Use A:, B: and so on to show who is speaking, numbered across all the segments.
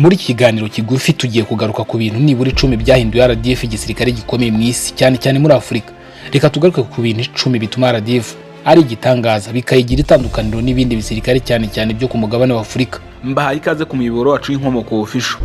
A: Muri iki kiganiro kigufi tugiye kugaruka ku bintu nibura 10 byahinduye RDF igisirikare gikomeye mu isi, cyane cyane muri Afurika. Reka tugaruke ku bintu 10 bituma RDF ari igitangaza, bikayigira itandukaniro n'ibindi bisirikare, cyane cyane byo ku mugabane wa Afurika.
B: Mbahaye ikaze ku muyoboro wacu w'Inkomoko Official.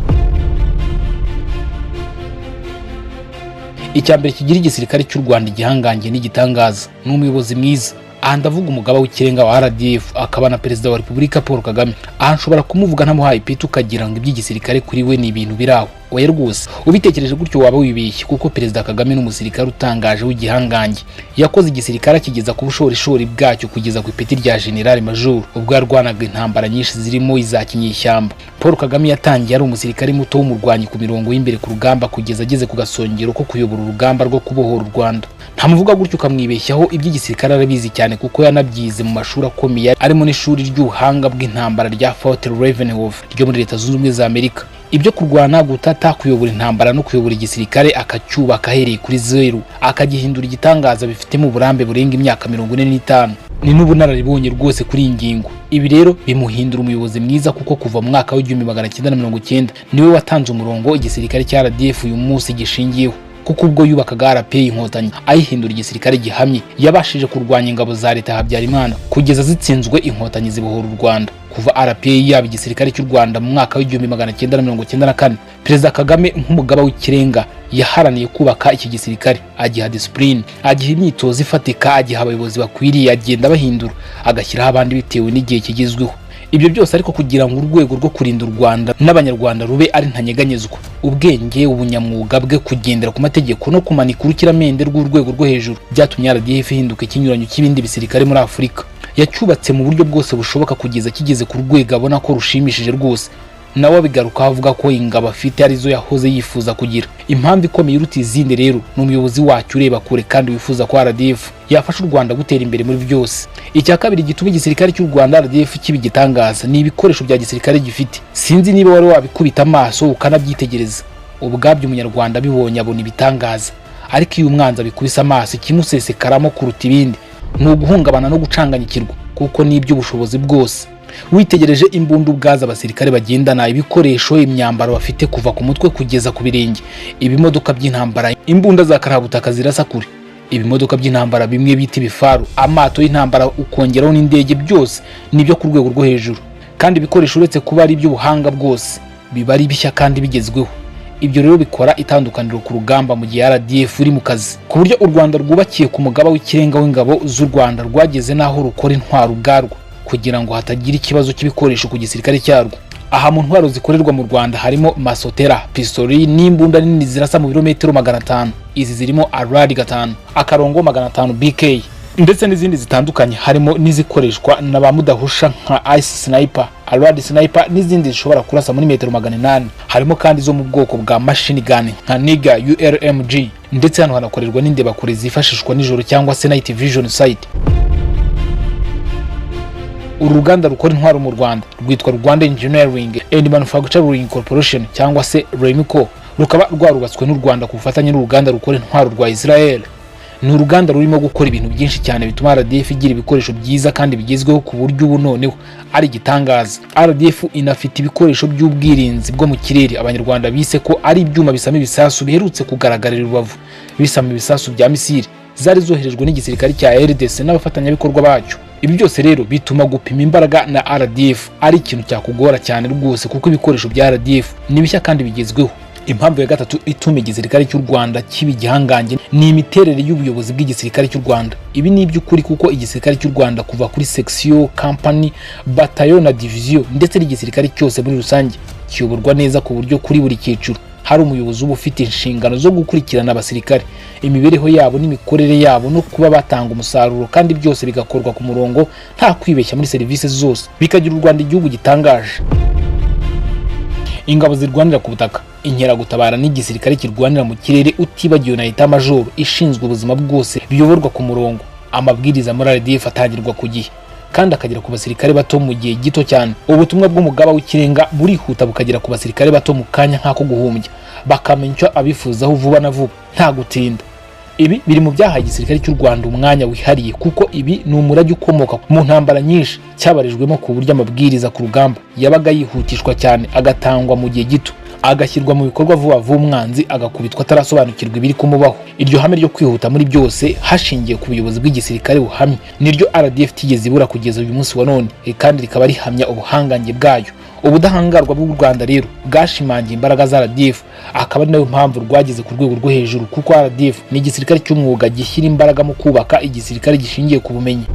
A: Icya mbere kigira igisirikare cy'u Rwanda igihangange n'igitangaza ni umuyobozi mwiza. Aha ndavuga umugaba w'ikirenga wa RDF akaba na Perezida wa Repubulika Paul Kagame. Aha nshobora kumuvuga ntamuhaye ipeti ukagira ngo iby'igisirikare kuri we ni ibintu biraho. Oya rwose, ubitekereje gutyo waba wibeshye, kuko Perezida Kagame ni umusirikare utangaje w'igihangange. Yakoze igisirikare akigeza ku bushorishori bwacyo kugeza ku ipeti rya General Major, ubwo yarwanaga intambara nyinshi zirimo iza kinyeshyamba. Paul Kagame yatangiye ari umusirikare muto w'umurwanyi ku mirongo y'imbere ku rugamba, kugeza ageze ku gasongero ko kuyobora urugamba rwo kubohora u Rwanda. Ntamuvuga gutyo ukamwibeshyaho, iby'igisirikare arabizi cyane kuko yanabyize mu mashuri akomeye arimo n'ishuri ry'ubuhanga bw'intambara rya Fort Leavenworth ryo muri Leta Zunze Ubumwe za Amerika. Ibyo kurwana, gutata, kuyobora intambara no kuyobora igisirikare akacyubaka ahereye kuri zeru akagihindura igitangaza bifitemo uburambe burenga imyaka 45. Ni n'ubunararibonye rwose kuri iyi ngingo. Ibi rero bimuhindura umuyobozi mwiza, kuko kuva mu mwaka wa 1990 niwe watanze umurongo igisirikare cya RDF uyu munsi gishingiyeho, kuko ubwo yubakaga RPA Inkotanyi ayihindura igisirikare gihamye, yabashije kurwanya ingabo za leta ya Habyarimana kugeza zitsinzwe, Inkotanyi zibohora u Rwanda. Kuva RPA yaba igisirikare cy'u Rwanda mu mwaka wa 1994, Perezida Kagame nk'umugaba w'ikirenga yaharaniye kubaka iki gisirikare, agiha discipline, agiha imyitozo ifatika, agiha abayobozi bakwiriye, agenda bahindura agashyiraho abandi bitewe n'igihe kigezweho. Ibyo byose ariko kugira ngo urwego rwo kurinda u Rwanda n'Abanyarwanda rube ari ntanyeganyezwa. Ubwenge, ubunyamwuga bwe, kugendera ku mategeko no kumanika urukiramende rw'urwego rwo hejuru byatumye RDF ihinduka ikinyuranyo cy'ibindi bisirikare muri Afurika. Yacyubatse mu buryo bwose bushoboka kugeza kigeze ku rwego abona ko rushimishije rwose. Nawe abigarukaho avuga ko ingabo afite arizo yahoze yifuza kugira. Impamvu ikomeye iruta izindi rero ni umuyobozi wacyo ureba kure kandi wifuza ko RDF yafasha u Rwanda gutera imbere muri byose. Icya kabiri gituma igisirikare cy'u Rwanda RDF kiba igitangaza ni ibikoresho bya gisirikare gifite. Sinzi niba wari wabikubita amaso ukanabyitegereza. Ubwabyo umunyarwanda abibonye abona ibitangaza, ariko iyo umwanzi abikubise amaso ikimusesekaramo kuruta ibindi ni uguhungabana no gucanganyikirwa, kuko n'iby'ubushobozi bwose. Witegereje imbunda ubwazo abasirikare bagendana, ibikoresho, imyambaro bafite kuva ku mutwe kugeza ku birenge, ibimodoka by'intambara, imbunda za karahabutaka zirasa kure, ibimodoka by'intambara bimwe bita ibifaru, amato y'intambara, ukongeraho n'indege, byose ni ibyo ku rwego rwo hejuru. Kandi ibikoresho uretse kuba ari iby'ubuhanga bwose, biba ari bishya kandi bigezweho. Ibyo rero bikora itandukaniro ku rugamba mu gihe RDF iri mu kazi, ku buryo u Rwanda rwubakiye ku mugaba w'ikirenga w'ingabo z'u Rwanda rwageze n'aho rukora intwaro ubwarwo kugira ngo hatagira ikibazo cy'ibikoresho ku gisirikare cyarwo. Aha mu ntwaro zikorerwa mu Rwanda harimo masotera, pistori n'imbunda nini zirasa mu birometero 500. Izi zirimo Arad 5 akarongo 500 BK ndetse n'izindi zitandukanye, harimo n'izikoreshwa na ba mudahusha nka Ice Sniper, Arad Sniper n'izindi zishobora kurasa muri metero 800. Harimo kandi zo mu bwoko bwa machine gun nka Niga ULMG, ndetse hano hanakorerwa n'indebakure zifashishwa nijoro cyangwa se night vision sight. Uru ruganda rukora intwaro mu Rwanda rwitwa Rwanda Engineering and Manufacturing Corporation cyangwa se REMCO, rukaba rwarubatswe n'u Rwanda ku bufatanye n'uruganda rukora intwaro rwa Israel. Ni uruganda rurimo gukora ibintu byinshi cyane bituma RDF igira ibikoresho byiza kandi bigezweho, ku buryo ubu noneho ari igitangaza. RDF inafite ibikoresho by'ubwirinzi bwo mu kirere Abanyarwanda bise ko ari ibyuma bisama ibisasu, biherutse kugaragarira Rubavu bisama ibisasu bya misile zari zoherejwe n'igisirikare cya RDC n'abafatanyabikorwa bacyo. Ibi byose rero bituma gupima imbaraga na RDF ari ikintu cyakugora cyane rwose, kuko ibikoresho bya RDF ni bishya kandi bigezweho. Impamvu ya gatatu ituma igisirikare cy'u Rwanda kiba igihangange ni imiterere y'ubuyobozi bw'igisirikare cy'u Rwanda. Ibi ni iby'ukuri, kuko igisirikare cy'u Rwanda kuva kuri section, company, batayo na division, ndetse n'igisirikare cyose muri rusange, kiyoborwa neza ku buryo kuri buri cyiciro hari umuyobozi uba ufite inshingano zo gukurikirana abasirikare, imibereho yabo n'imikorere yabo, no kuba batanga umusaruro, kandi byose bigakorwa ku murongo nta kwibeshya muri serivisi zose, bikagira u Rwanda igihugu gitangaje. Ingabo zirwanira ku butaka, inkeragutabara n'igisirikare kirwanira mu kirere, utibagiwe na état major ishinzwe ubuzima bwose, biyoborwa ku murongo. Amabwiriza muri RDF atangirwa ku gihe kandi akagera ku basirikare bato mu gihe gito cyane. Ubutumwa bw'umugaba w'ikirenga burihuta bukagera ku basirikare bato mu kanya nk'ako guhumbya, bakamenya icyo abifuzaho vuba na vuba nta gutinda. Ibi biri mu byahaye igisirikare cy'u Rwanda umwanya wihariye, kuko ibi ni umurage ukomoka mu ntambara nyinshi cyabarijwemo, ku buryo amabwiriza ku rugamba yabaga yihutishwa cyane, agatangwa mu gihe gito, agashyirwa mu bikorwa vuba vuba, umwanzi agakubitwa atarasobanukirwa ibiri kumubaho. Iryo hame ryo kwihuta muri byose hashingiwe ku buyobozi bw'igisirikare buhamye niryo RDF itigeze ibura kugeza uyu munsi wa none, kandi rikaba rihamya ubuhangange bwayo. Ubudahangarwa bw'u Rwanda rero bwashimangiye imbaraga za RDF, akaba ari nayo mpamvu rwageze ku rwego rwo hejuru, kuko RDF ni igisirikare cy'umwuga gishyira imbaraga mu kubaka igisirikare gishingiye ku bumenyi.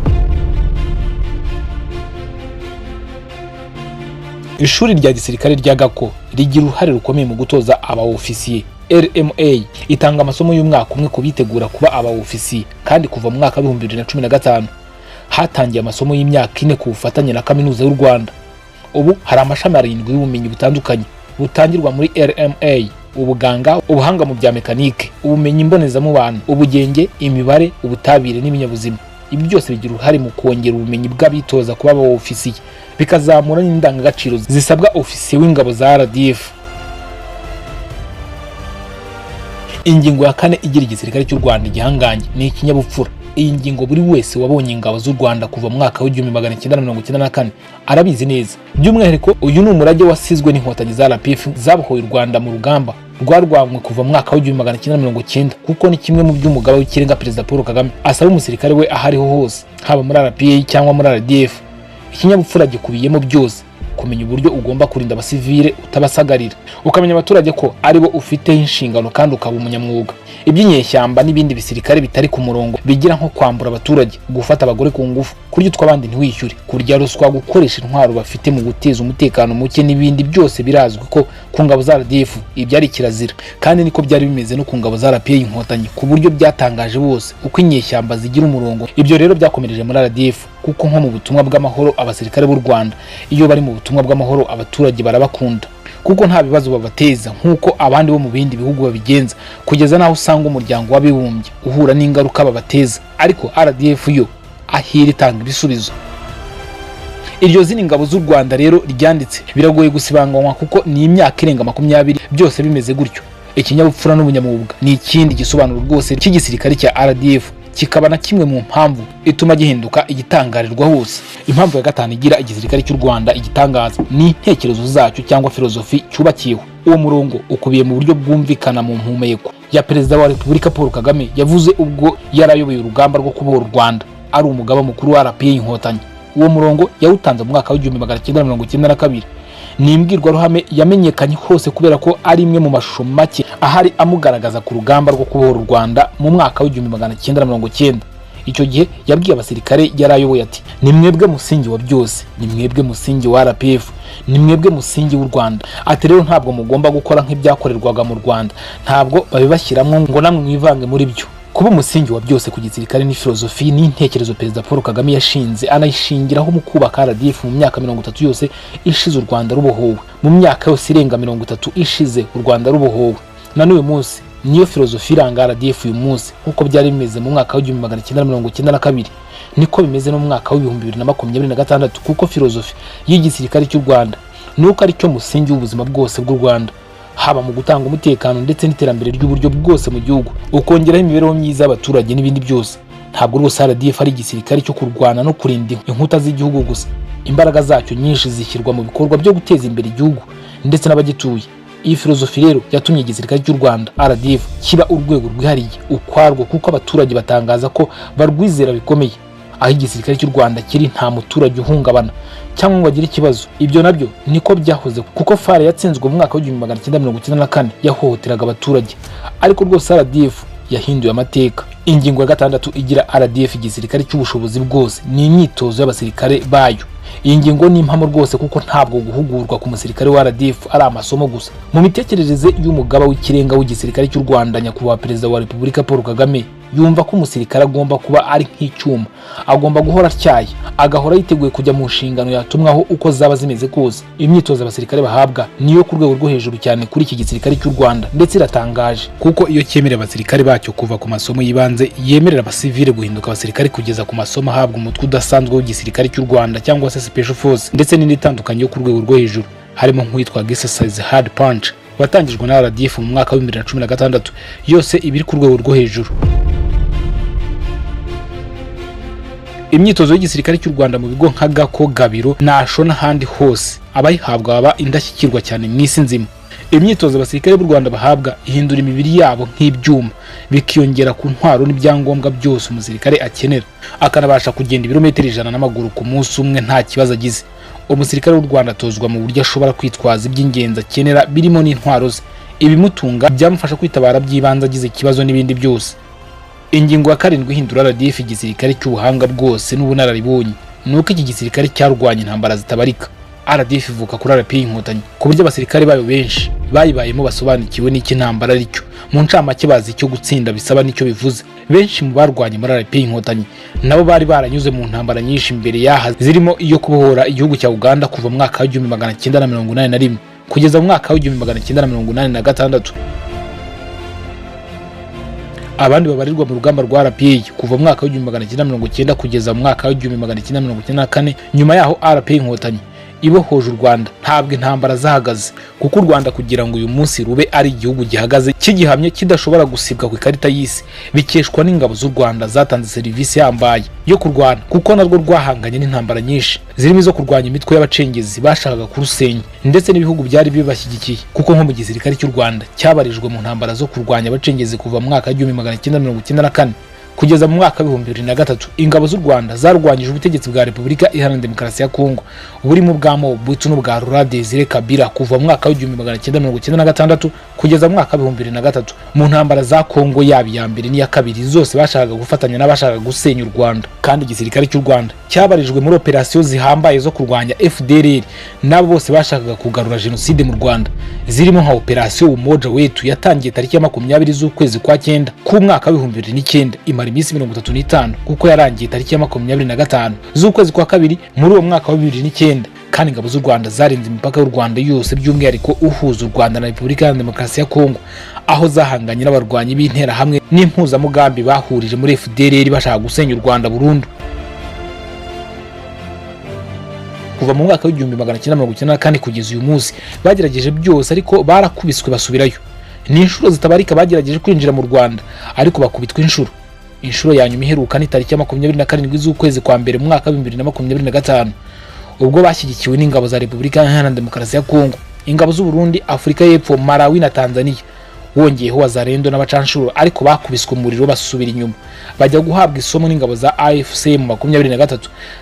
A: Ishuri rya gisirikare rya Gako rigira uruhare rukomeye mu gutoza abaofisiye. RMA itanga amasomo y'umwaka umwe ku bitegura kuba abaofisiye, kandi kuva mu mwaka w'ibihumbi 2015 hatangiye amasomo y'imyaka 4 ku bufatanye na Kaminuza y'u Rwanda. Ubu hari amashami 7 y'ubumenyi butandukanye butangirwa muri RMA: ubuganga, ubuhanga mu bya mekanike, ubumenyi mbonezamubano, ubugenge, imibare, ubutabire n'ibinyabuzima. Ibi byose bigira uruhare mu kongera ubumenyi bw'abitoza kuba abaofisiye, bikazamura n'indangagaciro zisabwa ofisiye w'ingabo za RDF. Ingingo ya kane igira igisirikare cy'u Rwanda igihangange ni ikinyabupfura. Iyi ngingo buri wese wabonye ingabo z'u Rwanda kuva mu mwaka w'1994 arabizi neza. By'umwihariko uyu ni umurage wasizwe n'inkotanyi za RPF zabohoye u Rwanda mu rugamba rwarwanywe kuva mu mwaka w'1990, kuko ni kimwe mu by'umugaba w'ikirenga Perezida Paul Kagame asaba umusirikare we aho ariho hose, haba muri RPA cyangwa muri RDF. Ikinyabupfura gikubiyemo byose: kumenya uburyo ugomba kurinda abasivile utabasagarira, ukamenya abaturage ko aribo ufiteho inshingano, kandi ukaba umunyamwuga. Iby'inyeshyamba n'ibindi bisirikare bitari ku murongo bigira nko kwambura abaturage, gufata abagore ku ngufu, kurya utw'abandi ntiwishyure, kurya ruswa, gukoresha intwaro bafite mu guteza umutekano muke n'ibindi byose birazwi ko ku ngabo za RDF ibyari kirazira, kandi niko byari bimeze no ku ngabo za RPA Inkotanyi, ku buryo byatangaje bose uko inyeshyamba zigira umurongo. Ibyo rero byakomereje muri RDF, kuko nko mu butumwa bw'amahoro abasirikare b'u Rwanda iyo bari mu butumwa bw'amahoro abaturage barabakunda, kuko nta bibazo babateza nk'uko abandi bo mu bindi bihugu babigenza, kugeza naho usanga umuryango w'abibumbye uhura n'ingaruka babateza. Ariko RDF yo ahira itanga ibisubizo. Iryo zina ingabo z'u Rwanda rero ryanditse biragoye gusibanganywa, kuko ni imyaka irenga 20 byose bimeze gutyo. Ikinyabupfura n'ubunyamwuga ni ikindi gisobanuro rwose cy'igisirikare cya RDF, kikaba na kimwe mu mpamvu ituma gihinduka igitangarirwa hose. Impamvu ya gatanu igira igisirikare cy'u Rwanda igitangaza ni intekerezo zacyo cyangwa filozofi cyubakiyeho. Uwo murongo ukubiye mu buryo bwumvikana mu mpumeko ya Perezida wa Repubulika Paul Kagame yavuze ubwo yarayoboye urugamba rwo kubohora u Rwanda ari umugaba mukuru wa RPA Inkotanyi. Uwo murongo yawutanze mu mwaka w'1992. Ni imbwirwaruhame yamenyekanye hose kubera ko ari imwe mu mashusho make ahari amugaragaza ku rugamba rwo kubohora u Rwanda mu mwaka w'1990. Icyo gihe yabwiye abasirikare yarayoboye ati: "Ni mwebwe musingi wa byose, ni mwebwe musingi wa RPF, ni mwebwe musingi w'u Rwanda." Ati rero ntabwo mugomba gukora nk'ibyakorerwaga mu Rwanda, ntabwo babibashyiramo ngo namwe mwivange muri byo. Kuba umusingi wa byose ku gisirikare ni filozofi n'intekerezo Perezida Paul Kagame yashinze anayishingiraho mu kubaka RDF mu myaka 30 yose ishize u Rwanda rubohowe. Mu myaka yose irenga 30 ishize u Rwanda rubohowe, na n'uyu munsi niyo filozofi iranga RDF uyu munsi. Nk'uko byari bimeze mu mwaka w'1992 niko bimeze no mu mwaka w'2026, kuko filozofi y'igisirikare cy'u Rwanda nuko ari cyo musingi w'ubuzima bwose bw'u Rwanda, haba mu gutanga umutekano ndetse n'iterambere ry'uburyo bwose mu gihugu, ukongeraho imibereho myiza y'abaturage n'ibindi byose. Ntabwo rwose RDF ari igisirikare cyo kurwana no kurinda inkuta z'igihugu gusa, imbaraga zacyo nyinshi zishyirwa mu bikorwa byo guteza imbere igihugu ndetse n'abagituye. Iyi filozofi rero yatumye igisirikare cy'u Rwanda RDF kiba urwego rwihariye ukwarwo, kuko abaturage batangaza ko barwizera bikomeye. Aho igisirikare cy'u Rwanda kiri nta muturage uhungabana cyangwa ngo agire ikibazo. Ibyo nabyo niko byahoze, kuko FARE yatsinzwe mu mwaka w'1994 yahohoteraga abaturage, ariko rwose RDF yahinduye amateka. Ingingo ya gatandatu igira RDF igisirikare cy'ubushobozi bwose ni imyitozo y'abasirikare bayo. Iyi ngingo ni impamo rwose, kuko ntabwo guhugurwa ku musirikare wa RDF ari amasomo gusa. Mu mitekerereze y'umugaba w'ikirenga w'igisirikare cy'u Rwanda Nyakubahwa Perezida wa Repubulika Paul Kagame, yumva ko umusirikare agomba kuba ari nk'icyuma, agomba guhora atyaye, agahora yiteguye kujya mu nshingano yatumwaho uko zaba zimeze kose. Imyitozo abasirikare bahabwa niyo ku rwego rwo hejuru cyane kuri iki gisirikare cy'u Rwanda, ndetse iratangaje, kuko iyo cyemerera abasirikare bacyo kuva ku masomo y'ibanze yemerera abasivile guhinduka abasirikare kugeza ku masomo ahabwa umutwe udasanzwe w'igisirikare cy'u Rwanda cyangwa se Special Force, ndetse n'indi itandukanye yo ku rwego rwo hejuru, harimo nk'uwitwa Exercise Hard Punch watangijwe na RDF mu mwaka wa 2016, yose ibiri ku rwego rwo hejuru. Imyitozo y'igisirikare cy'u Rwanda mu bigo nka Gako, Gabiro, Nasho n'ahandi hose, abayihabwa baba indashyikirwa cyane mu isi nzima. Imyitozo abasirikare b'u Rwanda bahabwa ihindura imibiri yabo nk'ibyuma, bikiyongera ku ntwaro n'ibyangombwa byose umusirikare akenera, akanabasha kugenda ibirometero 100 n'amaguru ku munsi umwe nta kibazo agize. Umusirikare w'u Rwanda atozwa mu buryo ashobora kwitwaza iby'ingenzi akenera birimo n'intwaro ze, ibimutunga, byamufasha kwitabara by'ibanze agize ikibazo n'ibindi byose. Ingingo ya karindwi ihindura RDF igisirikare cy'ubuhanga bwose n'ubunararibonye ni uko iki gisirikare cyarwanya intambara zitabarika. RDF ivuka kuri RPA Inkotanyi, ku buryo abasirikare bayo benshi bayibayemo basobanukiwe n'icyo intambara ari cyo. Mu ncamake, bazi icyo gutsinda bisaba n'icyo bivuze. Benshi mu barwanye muri RPA Inkotanyi nabo bari baranyuze mu ntambara nyinshi mbere y'aha, zirimo iyo kubohora igihugu cya Uganda kuva mu mwaka wa 1981 kugeza mu mwaka wa 1986. Abandi babarirwa mu rugamba rwa RPA kuva mu mwaka wa 1990 kugeza mu mwaka wa 1994. Nyuma yaho RPA Inkotanyi ibohoje u Rwanda, ntabwo intambara zahagaze, kuko u Rwanda kugira ngo uyu munsi rube ari igihugu gihagaze, kigihamye, kidashobora gusibwa ku ikarita y'isi, bikeshwa n'ingabo z'u Rwanda zatanze serivisi ihambaye yo kurwana, kuko narwo rwahanganye n'intambara nyinshi zirimo izo kurwanya imitwe y'abacengezi bashakaga kurusenya ndetse n'ibihugu byari bibashyigikiye, kuko nko mu gisirikare cy'u Rwanda cyabarijwe mu ntambara zo kurwanya abacengezi kuva mu mwaka wa 1994 kugeza mu mwaka wa 2003. Ingabo z'u Rwanda zarwanyije ubutegetsi bwa Repubulika Iharanira Demokarasi ya Kongo burimo ubwa Mobutu n'ubwa Laurent Desire Kabila kuva mu mwaka wa 1996 kugeza mu mwaka wa 2003. Mu ntambara za Kongo, yaba iya mbere n'iya kabiri, zose bashakaga gufatanya n'abashakaga gusenya u Rwanda. Kandi igisirikare cy'u Rwanda cyabarijwe muri operasiyo zihambaye zo kurwanya FDLR n'abo bose bashakaga kugarura jenoside mu Rwanda, zirimo nka operasiyo Umoja Wetu yatangiye tariki ya 20 z'ukwezi kwa cyenda k'umwaka wa 2009, imara iminsi 35, kuko yarangiye tariki ya 25 z'ukwezi kwa kabiri muri uwo mwaka wa 2009. Kandi ingabo z'u Rwanda zarinze imipaka y'u Rwanda yose, by'umwihariko uhuza u Rwanda na Repubulika Iharanira Demokarasi ya Kongo, aho zahanganye n'abarwanyi b'interahamwe n'impuzamugambi bahurije muri FDLR bashaka gusenya u Rwanda burundu. Kuva mu mwaka wa 1994 kugeza uyu munsi bagerageje byose, ariko barakubiswe basubirayo. Ni inshuro zitabarika bagerageje kwinjira mu Rwanda, ariko bakubitwa inshuro. Inshuro ya nyuma iheruka ni tariki ya 27 z'ukwezi kwa mbere mu mwaka wa 2025, ubwo bashyigikiwe n'ingabo za Repubulika Iharanira Demokarasi ya Kongo, ingabo z'u Burundi, Afurika y'Epfo, Malawi na Tanzania, wongeyeho Wazalendo n'abacanshuro, ariko bakubiswe umuriro basubira inyuma, bajya guhabwa isomo n'ingabo za AFC mu 23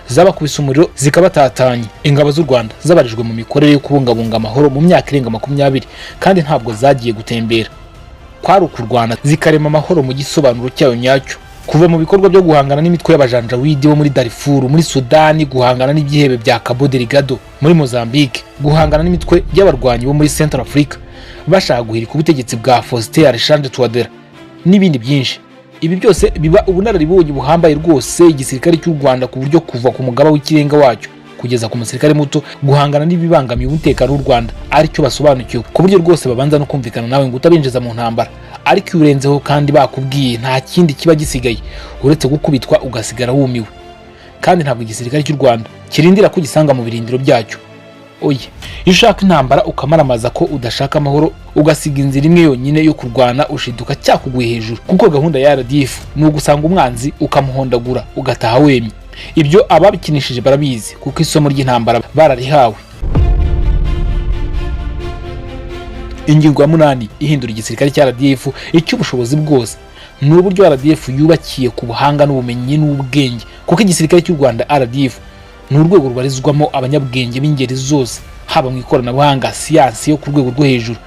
A: zabakubise umuriro zikabatatanya. Ingabo z'u Rwanda zabarijwe mu mikorere yo kubungabunga amahoro mu myaka irenga 20, kandi ntabwo zagiye gutembera, kwari ukurwana zikarema amahoro mu gisobanuro cyayo nyacyo. Kuva mu bikorwa byo guhangana n'imitwe y'abajanjawidi bo muri Darfur muri Sudani, guhangana n'ibyihebe bya Cabo Delgado muri Mozambique, guhangana n'imitwe y'abarwanyi bo muri Central Africa bashaka guhirika ubutegetsi bwa Faustin Archange Touadera n'ibindi byinshi. Ibi byose biba ubunararibonye buhambaye rwose igisirikare cy'u Rwanda, ku buryo kuva ku mugaba w'ikirenga wacyo kugeza ku musirikare muto, guhangana n'ibibangamiye umutekano w'u Rwanda aricyo basobanukiwe, ku buryo rwose babanza no kumvikana nawe ngo utabinjiza mu ntambara. Ariko iyo urenzeho kandi bakubwiye, nta kindi kiba gisigaye uretse gukubitwa ugasigara wumiwe. Kandi ntabwo igisirikare cy'u Rwanda kirindira ko ugisanga mu birindiro byacyo, oya. Iyo ushaka intambara ukamaramaza ko udashaka amahoro, ugasiga inzira imwe yonyine yo kurwana, ushiduka cyakuguye hejuru, kuko gahunda ya RDF ni ugusanga umwanzi ukamuhondagura ugataha wemye. Ibyo ababikinishije barabizi, kuko isomo ry'intambara bararihawe. Ingingo ya munani ihindura igisirikare cya RDF icy'ubushobozi bwose ni uburyo RDF yubakiye ku buhanga n'ubumenyi n'ubwenge, kuko igisirikare cy'u Rwanda RDF ni urwego rubarizwamo abanyabwenge b'ingeri zose, haba mu ikoranabuhanga, siyansi yo ku rwego rwo hejuru.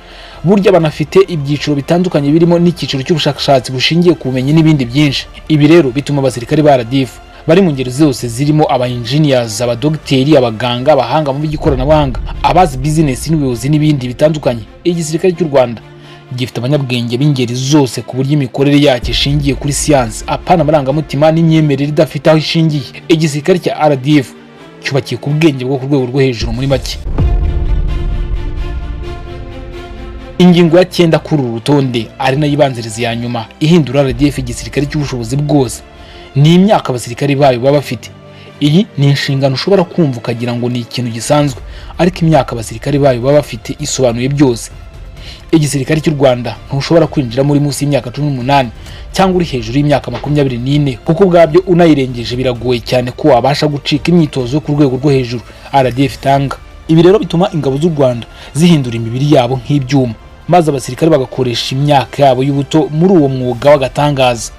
A: Burya banafite ibyiciro bitandukanye birimo n'icyiciro cy'ubushakashatsi bushingiye ku bumenyi n'ibindi byinshi. Ibi rero bituma abasirikare ba RDF bari mu ngeri zose, zirimo aba engineers, abadogiteri, abaganga, abahanga mu by'ikoranabuhanga, abazi business n'ubuyobozi n'ibindi bitandukanye. Igisirikare cy'u Rwanda gifite abanyabwenge b'ingeri zose, ku buryo imikorere yacyo ishingiye kuri siyansi, apana amarangamutima n'imyemerere idafite aho ishingiye. Igisirikare cya RDF cyubakiye ku bwenge bwo ku rwego rwo hejuru muri make. Ingingo ya cyenda kuri uru rutonde, ari nayo ibanziriza ya nyuma ihindura RDF igisirikare cy'ubushobozi bwose, ni imyaka abasirikare bayo baba bafite. Iyi ni inshingano ushobora kumva ukagira ngo ni ikintu gisanzwe, ariko imyaka abasirikare bayo baba bafite isobanuye byose. Igisirikare cy'u Rwanda ntushobora kwinjira muri munsi y'imyaka 18 cyangwa uri hejuru y'imyaka 24, kuko ubwabyo unayirengeje biragoye cyane ko wabasha gucika imyitozo yo ku rwego rwo hejuru RDF itanga. Ibi rero bituma ingabo z'u Rwanda zihindura imibiri yabo nk'ibyuma, maze abasirikare bagakoresha imyaka yabo y'ubuto muri uwo mwuga w'agatangaza.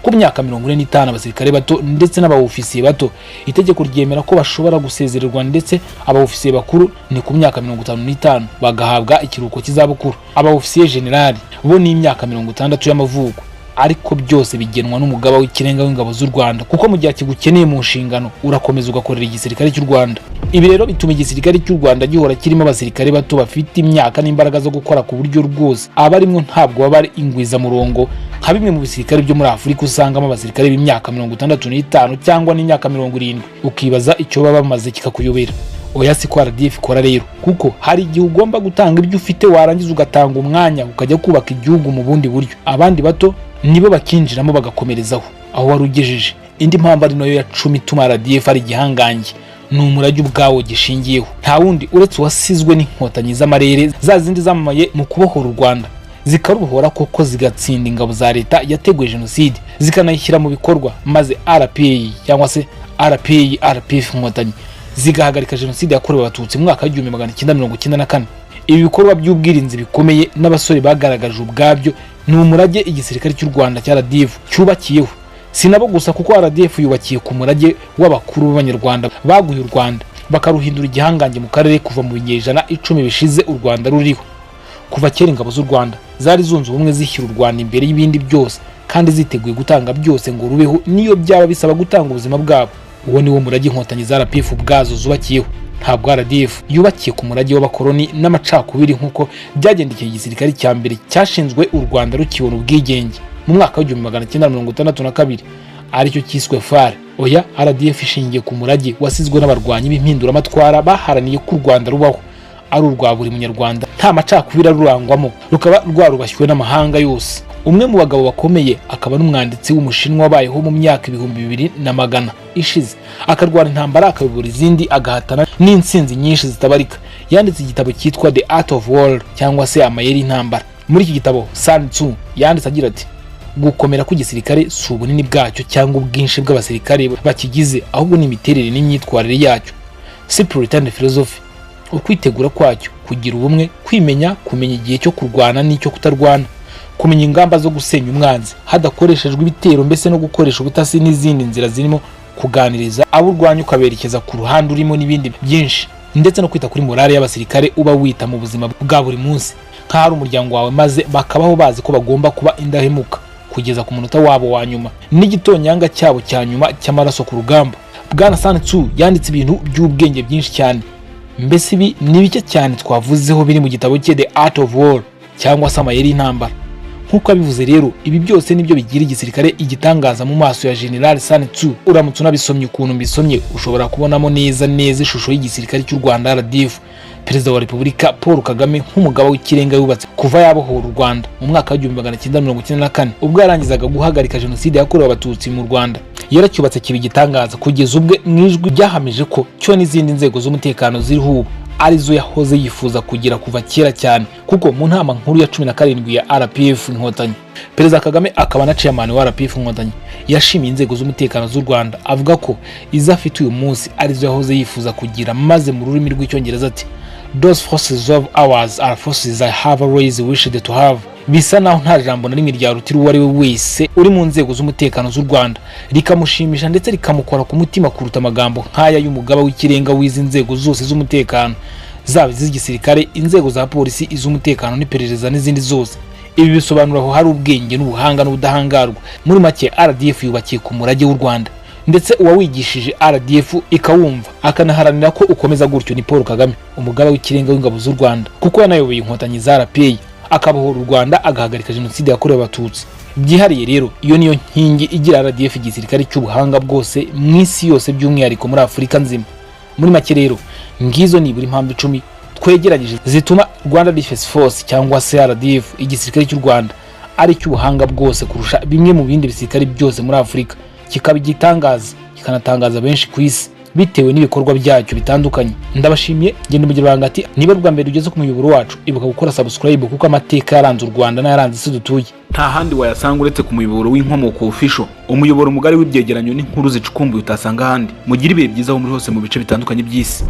A: Ku myaka 45, abasirikare bato ndetse n'abaofisiye bato itegeko ryemera ko bashobora gusezererwa, ndetse abaofisiye bakuru ni ku myaka 55 bagahabwa ikiruhuko cy'izabukuru. Abaofisiye generali bo ni imyaka 60 y'amavuko, ariko byose bigenwa n'umugaba w'ikirenga w'ingabo z'u Rwanda, kuko mu gihe akigukeneye mu nshingano urakomeza ugakorera igisirikare cy'u Rwanda. Ibi rero bituma igisirikare cy'u Rwanda gihora kirimo abasirikare bato bafite imyaka n'imbaraga zo gukora, ku buryo rwose abarimwo ntabwo baba ari ingwizamurongo nka bimwe mu bisirikare byo muri Afurika usangamo abasirikare b'imyaka 65 cyangwa n'imyaka 70, ukibaza icyo baba bamaze kikakuyobera. Oya, si ko RDF ikora rero, kuko hari igihe ugomba gutanga ibyo ufite, warangiza ugatanga umwanya ukajya kubaka igihugu mu bundi buryo, abandi bato nibo bakinjiramo bagakomerezaho aho wari ugejeje. Indi mpamvu, ari nayo ya 10, ituma RDF ari igihangange ni umurage ubwawo gishingiyeho. Nta wundi uretse uwasizwe n'Inkotanyi z'amarere, za zindi zamamaye mu kubohora u Rwanda, zikarubohora koko, zigatsinda ingabo za leta yateguye jenoside zikanayishyira mu bikorwa, maze RPA cyangwa se RPA RPF Inkotanyi zigahagarika jenoside yakorewe Abatutsi mu mwaka wa 1994. Ibi bikorwa by'ubwirinzi bikomeye n'abasore bagaragaje ubwabyo ni umurage igisirikare cy'u Rwanda cya RDF cyubakiyeho. Si nabo gusa, kuko RDF yubakiye ku murage w'abakuru b'Abanyarwanda baguye u Rwanda bakaruhindura igihangange mu karere kuva mu binyejana 10 bishize u Rwanda ruriho. Kuva kera ingabo z'u Rwanda zari zunze ubumwe, zishyira u Rwanda imbere y'ibindi byose kandi ziteguye gutanga byose ngo rubeho, niyo byaba bisaba gutanga ubuzima bwabo. Uwo ni wo murage Inkotanyi za RPF ubwazo zubakiyeho. Ntabwo RDF yubakiye ku murage w'abakoloni n'amacakubiri nk'uko byagendekeye igisirikare cya mbere cyashinzwe u Rwanda rukibona ubwigenge mu mwaka wa 1962, aricyo cyiswe FAR. Oya, RDF ishingiye ku murage wasizwe n'abarwanyi b'impinduramatwara baharaniye ko u Rwanda rubaho ari urwa buri Munyarwanda, nta macakubiri arurangwamo, rukaba rwarubashywe n'amahanga yose. Umwe mu bagabo bakomeye akaba n'umwanditsi w'Umushinwa wabayeho mu myaka 2100 ishize, akarwana intambara, akayobora izindi, agahatana n'intsinzi nyinshi zitabarika, yanditse igitabo cyitwa The Art of War cyangwa se Amayeri y'Intambara. Muri iki gitabo Sun Tzu yanditse agira ati: "Gukomera kw'igisirikare si ubunini bwacyo cyangwa ubwinshi bw'abasirikare bakigize, ahubwo ni imiterere n'imyitwarire yacyo, spirit and philosophy, ukwitegura kwacyo, kugira ubumwe, kwimenya, kumenya igihe cyo kurwana n'icyo kutarwana, kumenya ingamba zo gusenya umwanzi hadakoreshejwe ibitero, mbese no gukoresha ubutasi n'izindi nzira zirimo kuganiriza abo urwanya ukaberekeza ku ruhande urimo, n'ibindi byinshi, ndetse no kwita kuri morale y'abasirikare uba wita mu buzima bwa buri munsi nk'aho ari umuryango wawe, maze bakabaho bazi ko bagomba kuba indahemuka kugeza ku munota wabo wa nyuma n'igitonyanga cyabo cya nyuma cy'amaraso ku rugamba." Bwana Sun Tzu yanditse ibintu by'ubwenge byinshi cyane. Mbese ibi ni bike cyane twavuzeho biri mu gitabo cye The Art of War cyangwa se Amayeri y'Intambara. Nk'uko abivuze rero, ibi byose nibyo bigira igisirikare igitangaza mu maso ya General Sun Tzu. Uramutse unabisomye ukuntu mbisomye, ushobora kubonamo neza neza ishusho y'igisirikare cy'u Rwanda RDF, Perezida wa Repubulika Paul Kagame nk'umugaba w'ikirenga yubatse kuva yabohora u Rwanda mu mwaka wa 1994, ubwo yarangizaga guhagarika jenoside yakorewe Abatutsi mu Rwanda. Yaracyubatse kiba igitangaza, kugeza ubwe mu ijwi ryahamije ko cyo n'izindi nzego z'umutekano ziriho ubu arizo yahoze yifuza kugira kuva kera cyane, kuko mu nama nkuru ya 17 ya RPF Inkotanyi, Perezida Kagame akaba na chairman wa RPF Inkotanyi, yashimiye inzego z'umutekano z'u Rwanda, avuga ko izo afite uyu munsi arizo yahoze yifuza kugira, maze mu rurimi rw'Icyongereza ati: "Those forces of ours are forces I have always wished to have." Bisa naho nta jambo na rimwe ryarutira uwo ari we wese uri mu nzego z'umutekano z'u Rwanda rikamushimisha ndetse rikamukora ku mutima kuruta amagambo nk'aya y'umugaba w'ikirenga w'izi nzego zose z'umutekano, zaba iz'igisirikare, inzego za polisi, iz'umutekano n'iperereza n'izindi zose. Ibi bisobanura aho hari ubwenge n'ubuhanga n'ubudahangarwa. Muri make, RDF yubakiye ku murage w'u Rwanda, ndetse uwawigishije RDF ikawumva akanaharanira ko ukomeza gutyo ni Paul Kagame, umugaba w'ikirenga w'ingabo z'u Rwanda, kuko yanayoboye Inkotanyi za RPA, akabohora u Rwanda, agahagarika jenoside yakorewe Abatutsi. Byihariye rero, iyo niyo nkingi igira RDF igisirikare cy'ubuhanga bwose mu isi yose, by'umwihariko muri Afurika nzima. Muri make rero, ngizo nibura impamvu 10 twegeranyije zituma Rwanda Defense Force cyangwa se RDF, igisirikare cy'u Rwanda, ari icy'ubuhanga bwose kurusha bimwe mu bindi bisirikare byose muri Afurika, kikaba igitangaza kikanatangaza benshi ku isi. Bitewe n'ibikorwa byacyo bitandukanye. Ndabashimiye, genda mugira ibanga ati niba bwa mbere ugeze ku muyoboro wacu, ibuka gukora subscribe, kuko amateka yaranze u Rwanda n'ayaranze isi dutuye
B: nta handi wayasanga uretse ku muyoboro w'Inkomoko Official, umuyoboro mugari w'ibyegeranyo n'inkuru zicukumbuye utasanga ahandi. Mugire ibihe byiza aho muri hose mu bice bitandukanye by'isi.